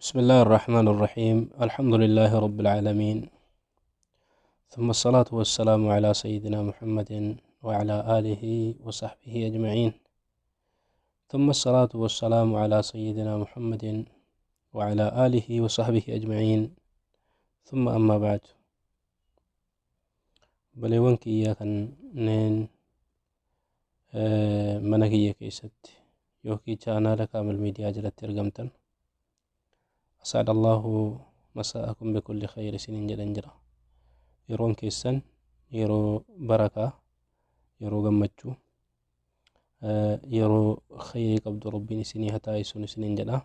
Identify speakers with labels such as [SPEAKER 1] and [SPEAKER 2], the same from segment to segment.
[SPEAKER 1] بسم الله الرحمن الرحيم، الحمد لله رب العالمين، ثم الصلاة والسلام على سيدنا محمد وعلى آله وصحبه أجمعين، ثم الصلاة والسلام على سيدنا محمد وعلى آله وصحبه أجمعين، ثم أما بعد. Obboleewwan kiyya kanneen mana kiyya keessatti yookiin chaanaala Kaamil Miidiyaa jalatti argamtan, أسعد الله مساءكم بكل خير isiniin jedhan jira. Yeroon keessan yeroo barakaa, yeroo gammachuu, yeroo khayrii qabdu Rabbiin isinii haa taasisuun isiniin jedha.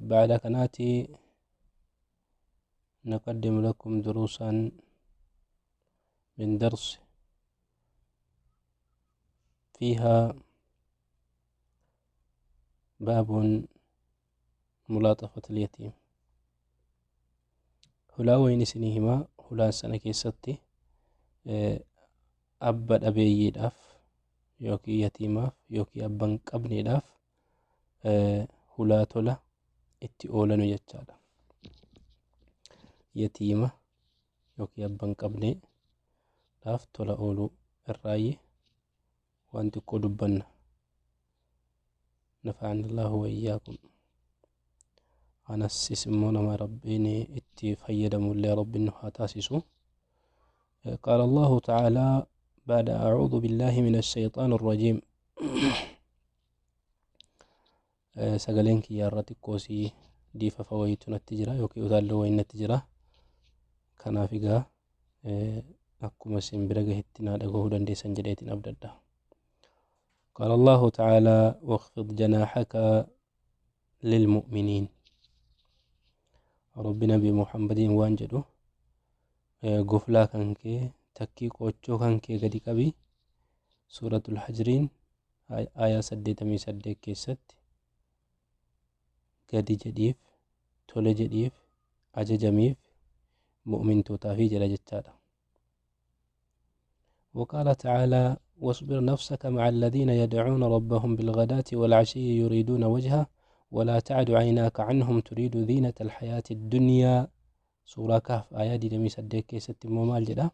[SPEAKER 1] بعد kanaati نقدم لكم دروسا من درس فيها باب ملاطفة اليتيم. Hulaa wayin isinii himaa, hulaan sana keessatti abba dhabeeyyiidhaaf yookiin yatiimaaf yookiin abba hin qabneedhaaf hulaa tola itti oolanu jechaadha. Yatiima yookiin abba hin qabneedhaaf tola ooluu irraayi waan xiqqoo dubbanna. نفعني الله وإياكم. Anas immoo nama Rabbiin itti fayyadamullee Rabbiin nu haa taasisu. قال الله تعالى بعد أعوذ بالله من الشيطان الرجيم. Sagaleen kiyya irra xiqqoosii diifafa wayiitu natti jira yookiin utaalloo wayii natti jira. Kanaaf egaa akkuma isin bira gahetti naa dhagahuu dandeessan jedheetiin abdadha. قال الله تعالى: واخفض جناحك للمؤمنين. Rabbi Nabi Muhammadiin waan jedhu, goflaa kan kee takkii qoochoo kan kee gadi qabi. Suuratul Hajriin aayaa 88 keessatti gadi jedhiif, tole jedhiif, ajajamiif mu'mintootaafii jedha jechaadha. وقال تعالى: واصبر نفسك مع الذين يدعون ربهم بالغداة والعشي يريدون وجهه ولا تعد عيناك عنهم تريد زينة الحياة الدنيا. سورة كهف آية 28 keessatti immoo maal jedha?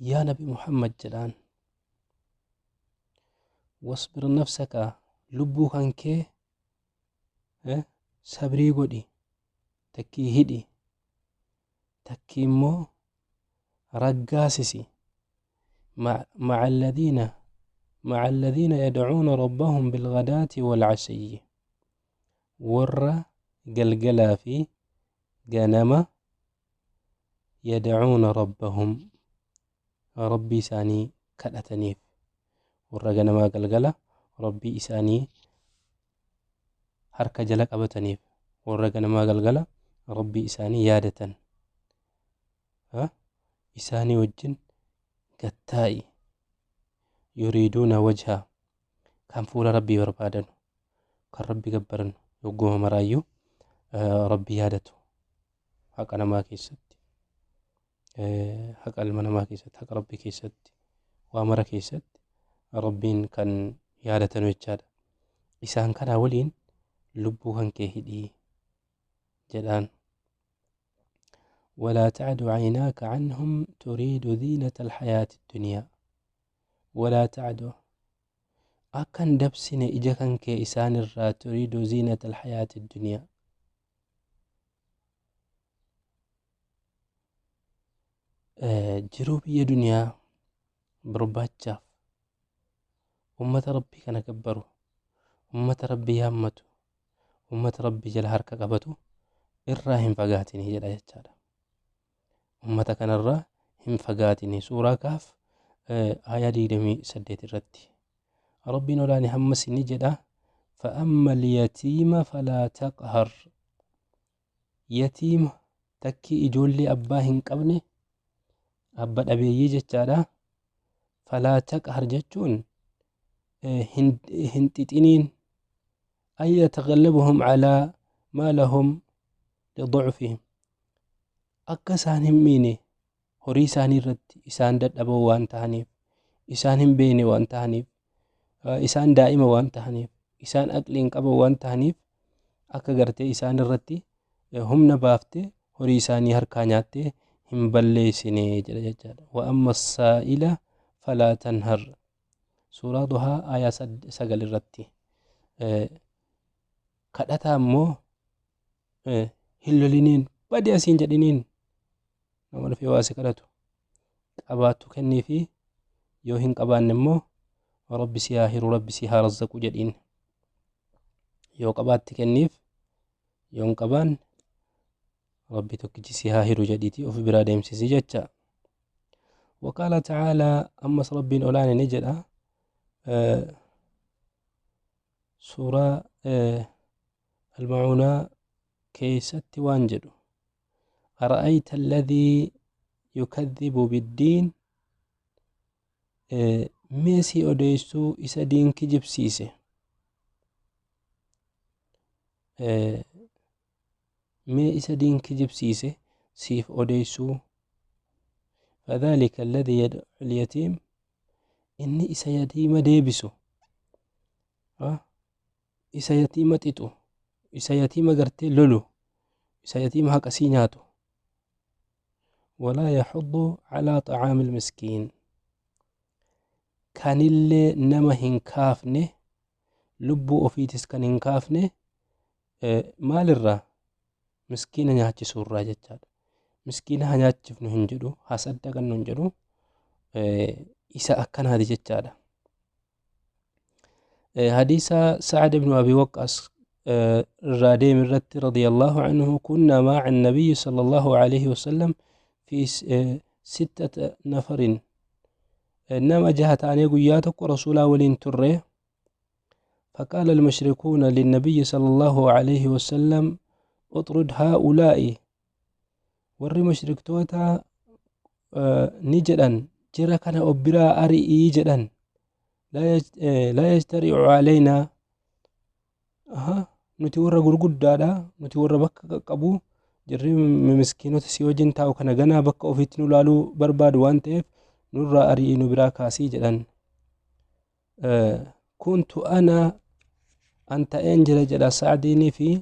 [SPEAKER 1] Yaa Nabi Muhammad jedhaan, واصبر نفسك, lubbuu kan kee sabrii godhi, takkii hidhi, takkii immoo raggaasisi, مع الذين يدعون ربهم بالغداة والعشي, warra galgalaa fi ganama يدعون ربهم, Rabbii isaanii kadhataniif, warra ganamaa galgala Rabbii isaanii harka jala qabataniif, warra ganamaa galgala Rabbii isaanii yaadatan isaanii wajjin gattaa'i, يريدون وجهه, kan fuula Rabbii barbaadan, kan Rabbi gabbaran, yogguma maraayyuu Rabbi yaadatu, haqa namaa keessatti, haqa ilma namaa keessatti, haqa Rabbii keessatti, waa mara keessatti Rabbiin kan yaadatan jechaadha. Isaan kanaa waliin lubbuu kan kee hidhii jedhaan. ولا تعد عيناك عنهم تريد زينة الحياة الدنيا. ولا تعد, akkan dabsine ija kan kee isaan irraa, تريد زينة الحياة الدنيا, jiruu biyya duniyaa barbaachaaf ummata Rabbii kana gabbaru, ummata Rabbii yaammatu, ummata Rabbii jala harka qabatu irraa hin fagaatinii jedha jechaadha. Ummata kanarraa hin fagaatinii, suuraa Kaaf aayaa 28 irratti. Rabbiin olaane hammas ni jedha: فأما اليتيم فلا تقهر. Yatiima takkii ijoollee abbaa hin qabne, abba dhabeeyyii jechaadha. فلا تقهر jechuun hin xixiniin, أي يتغلبهم على ما لهم لضعفهم, akka isaan hin miine horii isaanii irratti, isaan dadhaboo waan ta'aniif, isaan hin beekne waan ta'aniif. Isaan daa'ima waan tahaniif, isaan aqliin qaban waan tahaniif, akka gartee isaan irratti humna baaftee horii isaanii harkaa nyaattee hin balleessine jedha jechaadha. Wa amma saa'ila falaa tanhar. Suuraa Duhaa aayaa 9 irratti. Kadhataa immoo hin loliniin, badi asiin jedhiniin. Nama dhufee waa si kadhatu qabaattu kenniifi, yoo hin qabaanne immoo Rabbi si haa hiru, Rabbi si haa razzaqu jedhiin. Yoo qabaatte kenniif, yoo hin qabaanne Rabbi tokkichi si haa hiru jedhiitii of biraa deemsisi jecha. وقال تعالى أمس ربي أولاني نجد سورة المعونة كيست وانجدو أرأيت الذي يكذب بالدين ميسي أوديسو إسا دين كجب سيسي مي إسا دين كجب سيسي سيف أوديسو فذلك الذي يدعو اليتيم إني إسا يتيم ديبسو إسا يتيم تيتو إسا يتيم قرتي لولو إسا يتيم هكا سيناتو ولا يحض على طعام المسكين كان اللي نما هنكافني لبو أوفيتس كان هنكافني مال الرا مسكين نياتي سورة جتشاد مسكين هنياتشفنو هنجدو هصدقنو هنجدو إسا أكن هذه جتشاد. حديث سعد بن أبي وقاص الرادي من رت رضي الله عنه كنا مع النبي صلى الله عليه وسلم في 6 نفر إنما جهت عن قياتك ورسوله ولين تره. فقال المشركون للنبي صلى الله عليه وسلم اطرد هؤلاء وري مشرك توتا نجدا جرى كان أبرا أرئي جدا لا يجترئ علينا نتورى قرقود دادا نتورى بك قبو جري مسكينو تسيوجن تاو كان غنا بك أوفيتنو لالو برباد وانتف نرى أرئي نبرا كاسي جدا. كنت أنا أنت أنجل جل سعديني في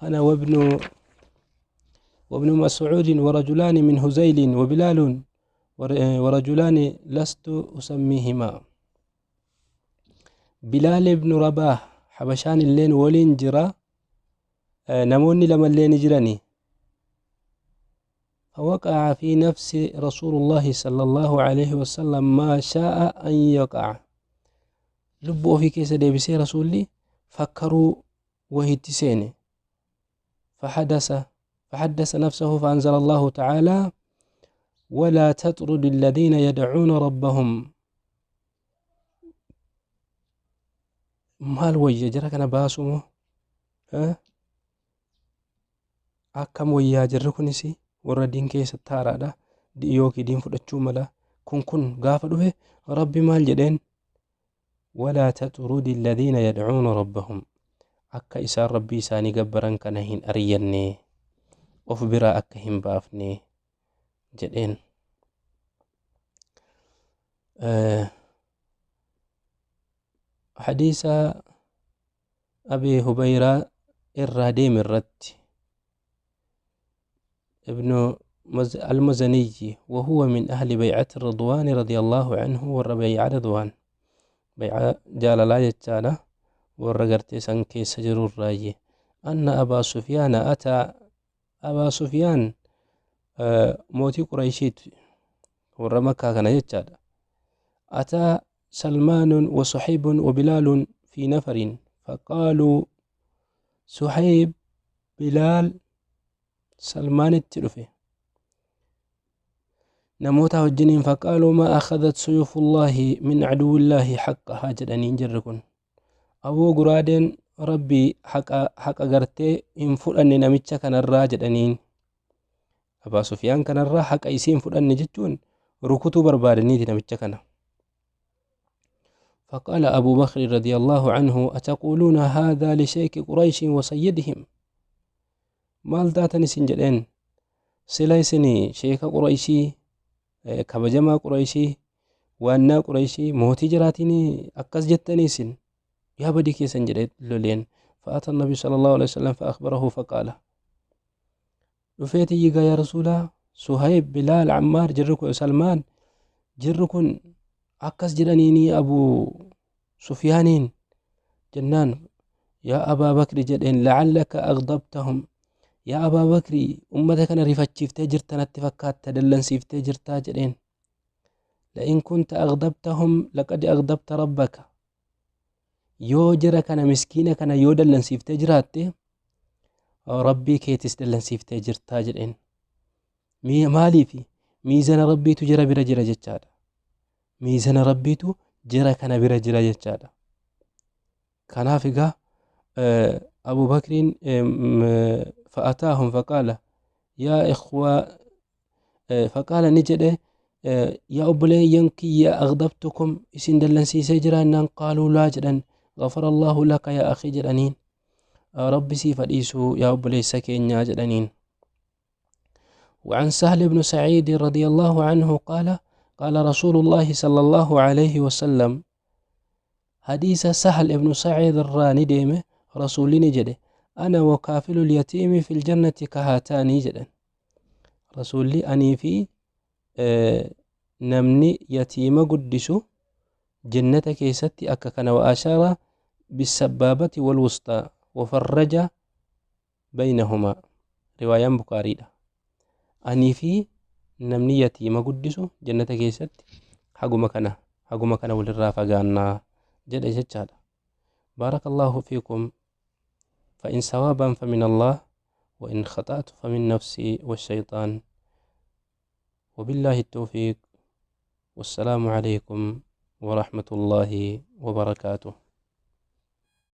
[SPEAKER 1] أنا وابن مسعود ورجلان من هزيل وبلال ورجلان لست أسميهما. بلال بن رباح حبشان اللين ولين جرا نموني لما اللين جراني. فوقع في نفس رسول الله صلى الله عليه وسلم ما شاء أن يقع. لبوا في كيس ديبسي رسولي فكروا وهي تسيني فحدث نفسه فأنزل الله تعالى ولا تطرد الذين يدعون ربهم. مال وجه جرى كان باسمه أكم ويا جرى كنسي وردين كيس التارا ده يوكي دين فتشو ملا كن كن غافلوه ربي مال جدين ولا تطرد الذين يدعون ربهم أكا إسار ربي ساني قبران كنهين أريني أفبرا أكا هم بافني جدين. حديث أبي هبيرة الراديم الرد ابن المزني وهو من أهل بيعة الرضوان رضي الله عنه والربيع رضوان بيعة جال لا يجاله والرقرتي سنكي سجر الراجي أن أبا سفيان أتى أبا سفيان موتي قريشيت والرمكة كان يجاله أتى سلمان وصحيب وبلال في نفر فقالوا صحيب بلال سلمان التلفي نموت الجنين فقالوا ما أخذت سيوف الله من عدو الله حقها جدنين جركن أبو قرادين ربي حق قرتي إن فلان نمتش كان الراجدنين أبا سفيان كان الرا حق إيسين فلان جتون ركوتو بربادني نمتش كان. فقال أبو بكر رضي الله عنه أتقولون هذا لشيخ قريش وسيدهم مال داتني سنجدين سلايسني شيخ قريشي كبجما قريشي Waannaa Qurayshii mootii jiraatiin akkas jettanii isin yaa badii keessan jedhee loleen. فأتى النبي صلى الله عليه وسلم فأخبره فقال dhufeeti yigaa yaa rasuulaa, Suhayb, Bilaal, Ammaar jirri kun, Salmaan jirri kun akkas jedhaniini Abu Sufyaaniin jennaan, yaa Abaa Bakri jedheen, la'allaka aghdabtahum, yaa Abaa Bakri, ummata kana rifachiiftee jirta natti fakkaatta, dallansiiftee jirtaa jedheen. لئن كنت أغضبتهم لقد أغضبت ربك, yoo jara kana miskiina kana yoo dallansiiftee jiraatte, Rabbii keetis dallansiiftee jirtaa jedheen. Maaliifi? Miizana Rabbiitu jara bira jira jechaadha. Miizana Rabbiitu jara kana bira jira jechaadha. Kanaaf egaa Abu Bakriin فأتاهم فقال يا إخوة, فقال ni jedhe, yaa obboleeyyan kiyya, أغضبتكم, isin dallansiisee jiraannaan, قالوا لا jedhan. غفر الله لك يا أخي jedhaniin, Rabbi siif dhiisuu yaa obboleessa keenyaa jedhaniin. وعن سهل بن سعيد رضي الله عنه قال: قال رسول الله صلى الله عليه وسلم. حديث سهل بن سعيد الراني ديمه رسولني جده: أنا وكافل اليتيم في الجنة كهاتان جدا. رسولي أني في namni yatiima guddisu jannata keessatti akka kana. وأشار بالسبابة والوسطى وفرج بينهما. رواية بخاري. Anii fi namni yatiima guddisu jannata keessatti haguma kana walirraa fagaannaa jedhe jechaadha. بارك الله فيكم، فإن صوابا فمن الله، وإن خطأت فمن نفسي والشيطان، وبالله التوفيق، والسلام عليكم ورحمة الله وبركاته.